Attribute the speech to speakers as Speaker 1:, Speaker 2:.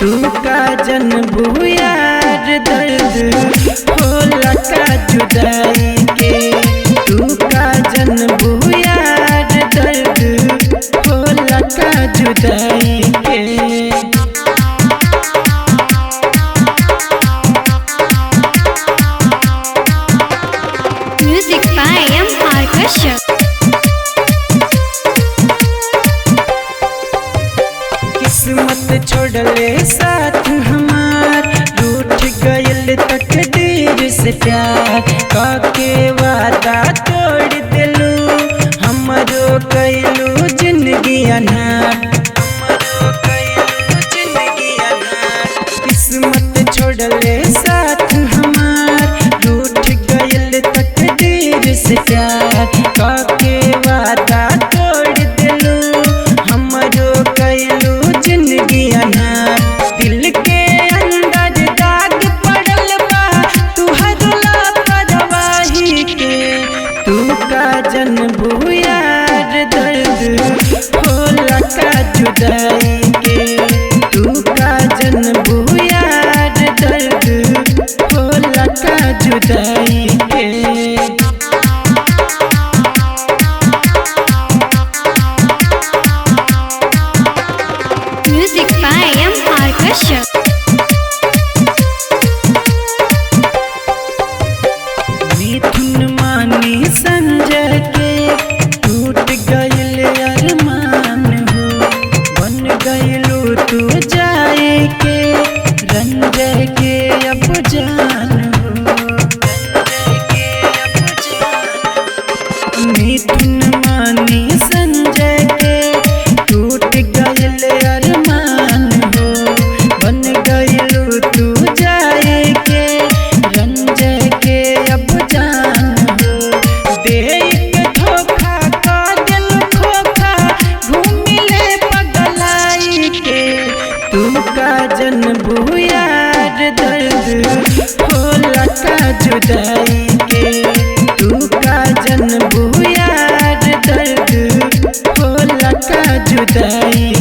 Speaker 1: तू का जन यार दर्द होला का जुदाई के। तू का जन यार दर्द होला का जुदाई के।
Speaker 2: Music by M R Kashyap.
Speaker 1: किस्मत छोड़ले साथ हमार, रूठ गयल तकदीर से प्यार। काके वादा तोड़ दिलू हमरो कैलू जिंदगी अनार, हमरो कैलू जिंदगी अनार। किस्मत छोड़ले साथ हमार, रूठ गयल तकदीर से प्यार। काके वादा तोड़ दिलू हमरो कैलू जिंदगी अनार। दिल के अंदर दाग पड़ल बा तुहर लापरवाही के। तू का जन यार दर्द होला का जुदाई के। तू का जन यार दर्द होला का जुदाई के।
Speaker 2: Music by M R Kashyap.
Speaker 1: Mithun मानी संजय के टूट गयल अरमान हो, बन गयलू तू जाए के रंजय के अब जान हो, रंजय के अब जान। मिथुन मानी संजय के टूट गयल अरमान हो, बन गयलू तू जाए के रंजय के अब जान हो। देख धोखा का दिल खोखा घूमिले पगलाई के। तू का जन यार दर्द होला का जुदाई के। तू का जन यार दर्द होला का जुदाई।